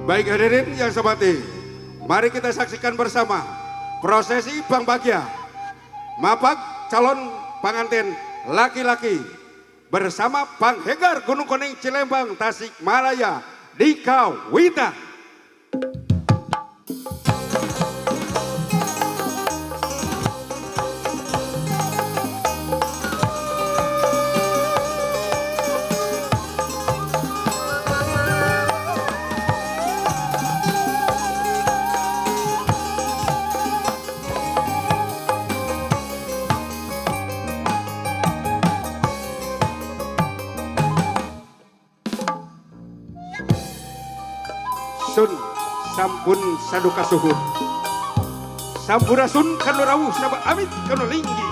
Baik hadirin yang saya hormati, mari kita saksikan bersama prosesi Pangbagia Mapak calon pengantin laki-laki bersama Panghegar Gunung Kuning Cilembang Tasikmalaya di Kawitan. Sun sampun saduka suhun. Sampurasun kanu rawuh saba amit kanu linggi.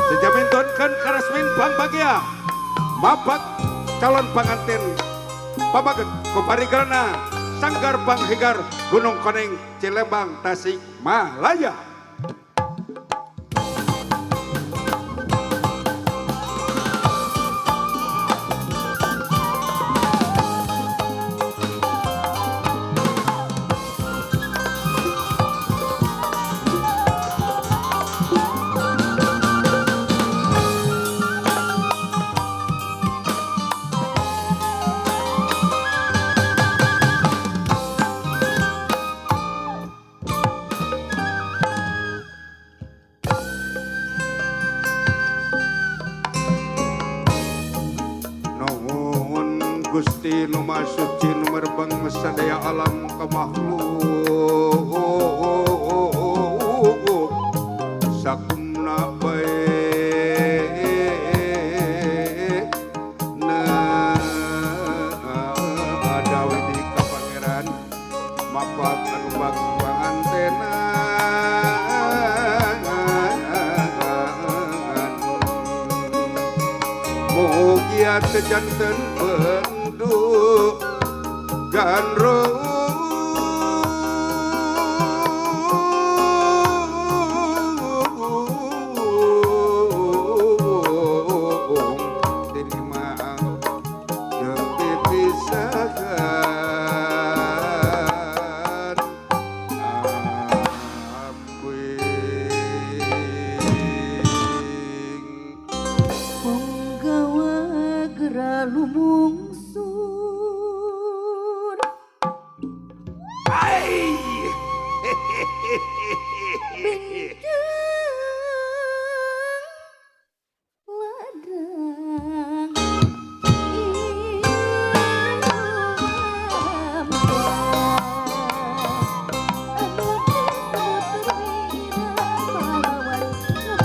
Sejaminton kan karasmin pangbagia mapak calon pangantin pabageg koparigrana Sanggar Panghegar Gunung Koneng Cilembang Tasikmalaya. Nuhun Gusti nu Maha Suci nu merbeng sadaya alam ka makhluk sakumna bae na ada widi ka pangeran mapak anu bag pangantenan mugia teu janten bendu gandrung terima jeung pipisahan ampuing. Punggawa gera lumungsur. Ai. Benteng ladang anu disebut perwira pahlawan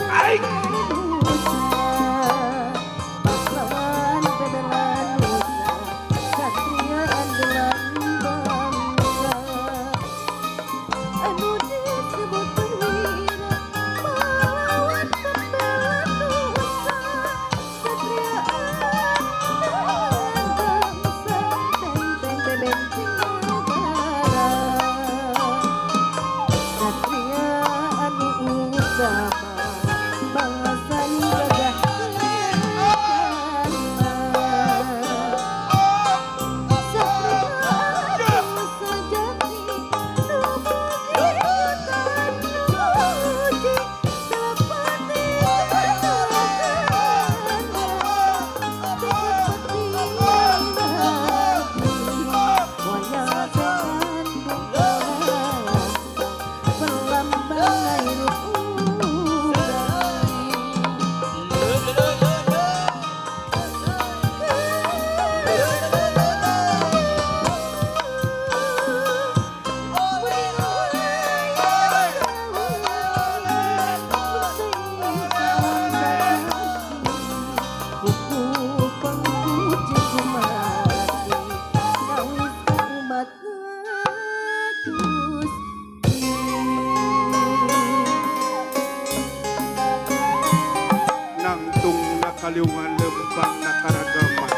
Ai. Nusa, pahlawan pembela nusa, satria andalan bangsa. Anu disebut perwira pahlawan pembela nusa, satria andalan bangsa, benteng benteng negara, satria anu utama bangsa nu gagah lencana, satria anu sejati nu bukti uji telepati kana tekad bekti wayang perlambang hirup urang. Umat Gusti. Nangtung na kaliungan lempang na karagaman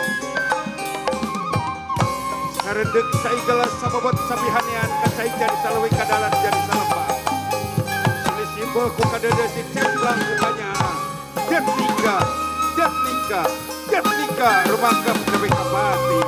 saredeg saigala sababot sapihanean kacai jadi saleuwi kadalan jadi salembah silih ku kadede si cemplang ku kanyaah jatnika jatnika jatnika rumangkep nepi ka pati.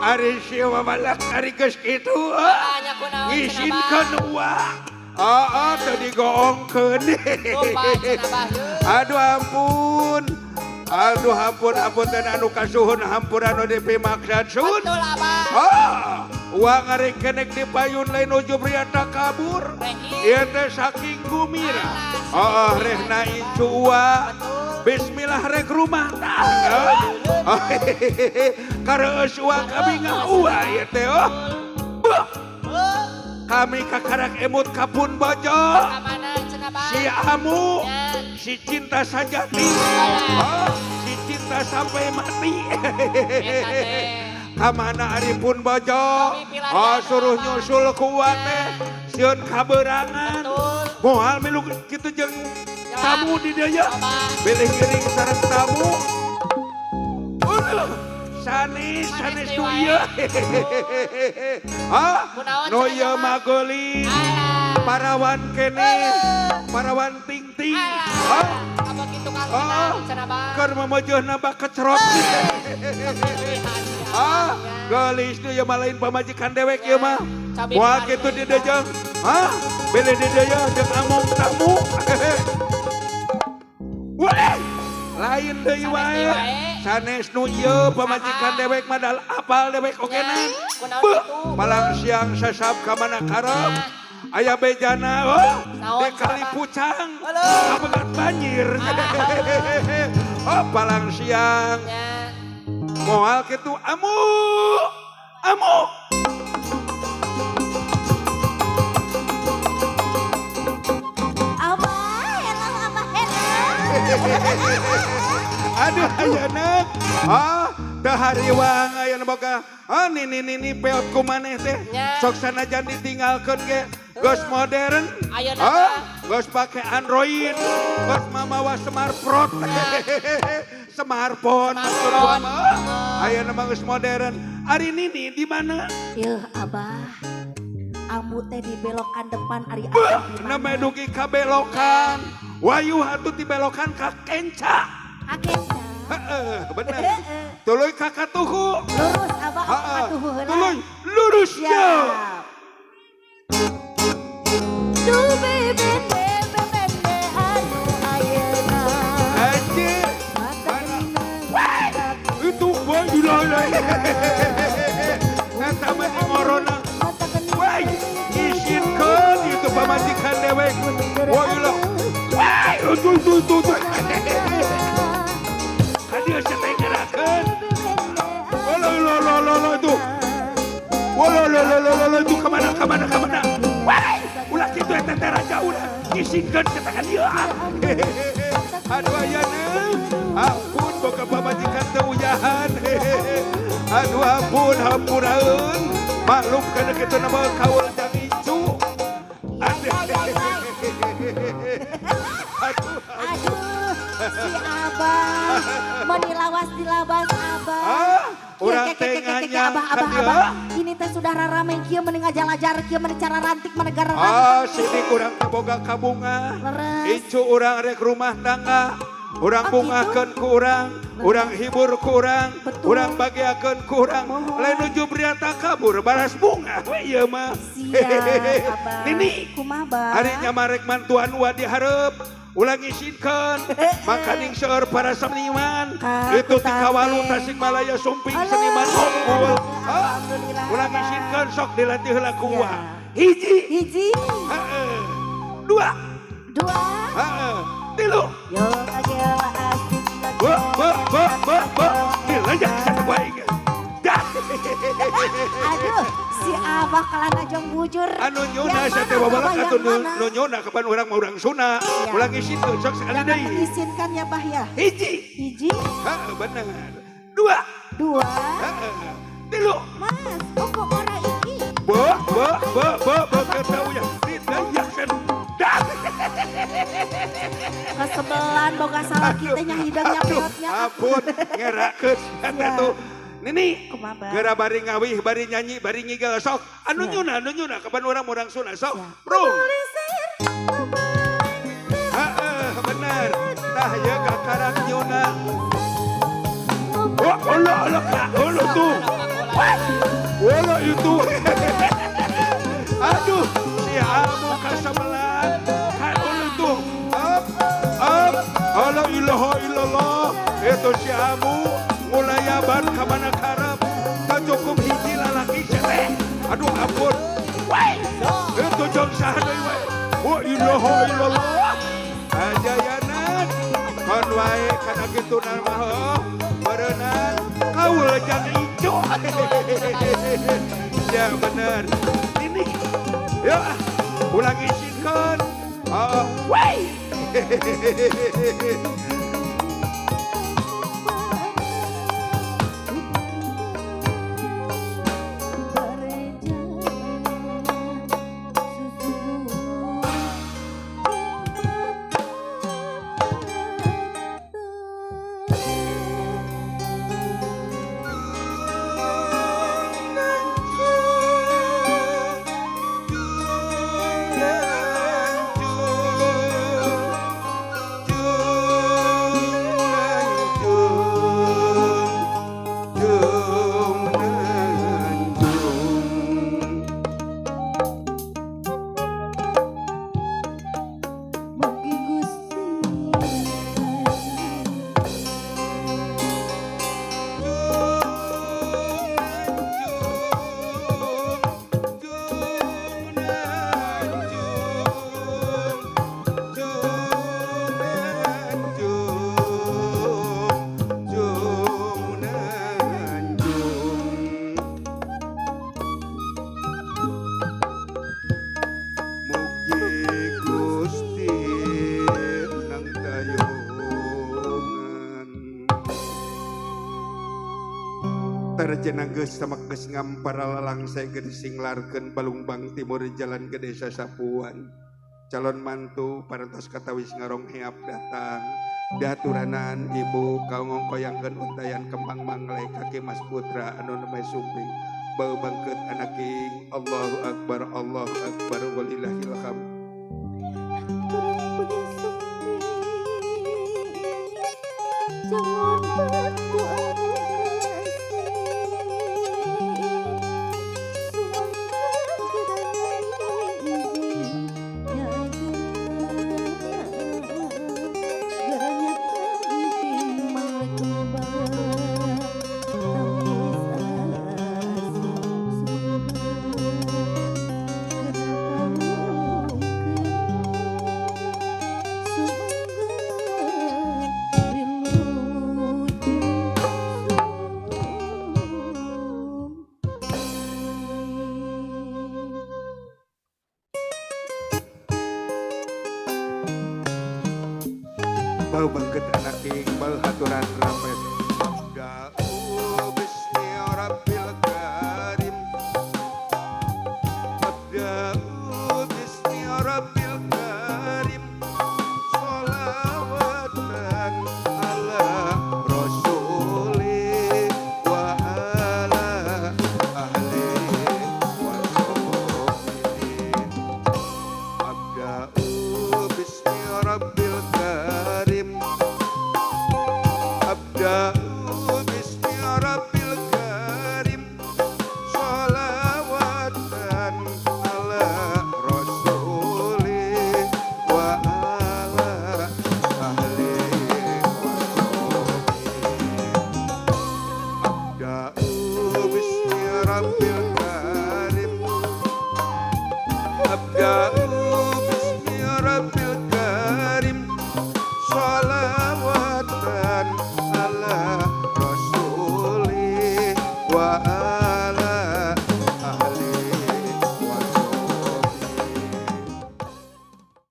Ari si babalak ari geus kitu. Ah. Tanya kunaon cenah, Bah? Ngisinkeun wa. Ah, teu digoongkeun. Lupa cenah, Bah, yeuh. Aduh ampun. Aduh ampun, ampun anu kasuhun, hampura anu dipimaksad sun. Betul, Abah. Ah, uang arek kenek di payun lain ujub ria takabur. Ieu teh saking gumira. Oh, rehna incu ua. Bismillah rek rumah tangga. Oh, kareus ua kami ngahua ieu teh oh. Buh. Kami kakarak emut kapun bojo. Ka mana cenah, Bah? Si amu, Ya. si cinta sajati. Oh, si cinta sampai mati. Eta teh. Kamana ari pun bojo? Kami pilarian Oh, suruh apa? nyusul ku uang teh. Sieun kaberangan. Betul. Moal milu kitu jeung tamu di dieu ya. Coba. Bilih ngiring sareng tamu. Aduh, sanes sanes Sanes nu deui ieu. Ah, Kunaon nu cenah, ieu Bah? mah geulis. Alah. Parawan keneh, parawan ting-ting. Alah. Ah, Apa kitu kang ah, kenal cenah, Bah? keur memeujeuhna bak kecerot. Ah, geulis nu ieu mah lain pamajikan dewek ieu mah. Cabe Moal kemarin kitu di kita. dieu jeung. Hah? Bilih di dieu jeung among tamu. Wah, lain deui Sanes wae. deui wae. Sanes nu ieu pamajikan Saha? dewek mah dal apal dewek oge Ya, na. kunaon Beuh, kitu? palang siang sasab ka mana karep. Ya. Aya bejana, oh, Naon, di kali cenah, Bah? pucang. Kabegat banjir. Oh, palang siang. Ya. Moal kitu amu. Amu. Abah, hello, Abah, hello. Aduh ayeuna. Ah, teu hariwang ayeuna boga. Ah, nini nini peot ku maneh teh. Nya. Sok sanajan ditinggalkeun ge geus modern. Ayeuna Ah, mah. geus pake Android. Geus mamawa smartphone. Smartphone. Maksud gua Smartphone. mah. Ayeuna mah geus modern. Ari nini di mana? Yuh, Abah. Amu teh di belokan depan ari Beuh, Abah di mana? namanya dugi kabelokan. Wayuh atuh di belokan ka kenca. Akenca. Heeh, bener. Tuluy ka katuhu. Lurus Abah, apa Heeh. katuhu heula. Tuluy lurus ya. Siap. Duh bebe bebe anu ayeuna. Anjir. Mata Mana? Wah, Itu wah gila. Eta mah di ngorona. Wah, isinkeun itu pamajikan dewek. Wah gila. Wah, itu itu itu. Itu. Kadieu sia teh ngerakeun. Walah lo lo lo lo itu. Walah lo lo lo lo lo itu kemana kemana kemana. Wah, ulah kitu eta teh raja ulah. Isinkeun kita ka dieu ah. Aduh ayana. Ampun boga pamajikan teu uyahan. Aduh ampun hampuraeun. Maklum kana kitu nama kaul jang incu. Aduh. Aduh. Aduh, si Abah meni lawas dilabas Abah. Ah, urang Kieu, teh ke, ke, ke, ke, ke, nganyang Abah, ka Abah, dieu. Abah. Ini teh sudah rarame kieu meni ngajalajar kieu meni cara rantik meni gara Ah, rantik. sini kurang teboga kabunga. Leres. Incu urang rek rumah tangga. Urang Oh, bungakeun ku urang, urang hibur ku urang, Betul. urang bagiakeun ku urang. Mohon. Lain nuju bria takabur balas bunga we ieu mah. Siap, Abah. Nini, Kumaha, Bah? ari nyamarek mantuan wa dihareup. Ulah ngisinkeun, makaning seueur para seniman. Ka, Itu ti kutate. Kawalu Tasikmalaya sumping Alah, seniman unggul. Ah, Alhamdulillah, ulah Abah. ngisinkeun sok dilatih heula ku Siap. wa. Hiji, Hiji, heeh. Dua, dua, heeh. Tilu. yo kagela asik Bo, bo, bo, bo, bo. Dileyak satu baik. Dah. Aduh, si Abah kelana jong bujur. Anu nyuna Yang saya mana, teh babalak Abah, atuh yang nu mana? nu nyuna kapan urang mah urang suna. Iya. Ulah ngisinkeun sok sekali Jangan deui. mengizinkan ya, Bah ya. Hiji. Hiji, Heeh, bener. Dua. dua, Heeh. Tilu. Mas, kok ora iki? Bo, bo, bo, bo, bo ketaunya. Dileyak sen. Dah. Kesebelan boga salah kita nya hidangnya Aduh, peotnya. ampun, ngerakeun eta Iya. tuh. Nini, Kumaha, Bah? Gera bari ngawih, bari nyanyi, bari ngigal sok. Anu Siap. nyuna, anu nyuna, kapan urang urang suna sok. Siap. Bro. Heeh, bener. Tah ye kakarak nyuna. Oh, Allah, Allah, Allah tuh. Wala itu. Aduh, si Amu kasamelan. Kaul itu. Up, up. La ilaha illallah. Itu si Amu ngulayaban ka mana karep. Tak cukup hiji lalaki teh. Aduh ampun. Weh. Itu jong saha deui we. Wa ilaha illallah. Ajayanan. Kon wae kana kitu mah heuh. Berenang kaul jang ijo. Ya bener. Ini. Ya, ulang isinkan. Oh, wey. Mugi Gusti. Mugi Gusti nang tayungan. Tarjana geus samak geus ngampar lalangse geus singlarkeun Balungbang Timur jalan ke desa Sapuan. Calon mantu parantos katawis ngarong heap datang. Diaturanan ibu kaungongkoyangkeun untayan kembang mangle kaki Mas Putra anu nembe sumping. Bau bangkeut anaking Allahu Akbar Allahu Akbar walillahil hamd. Turun pengesupi jangan batu anu kasih Bau bangkeut anaking bal haturan rampes. Abda'u bismi rabbil karim. Abda'u bismi rabbil karim. Sholawatan ala rasuli wa ala ahli wa sahbihi. Abda'u bismi rabbil karim. Abda'u bismi rabbil karim. Sholawatan ala rasuli wa ala ahli wa sahbihi. Abda'u bismi rabbil karim. Abda'u bismi rabbil karim. Sholawatan ala rasuli wa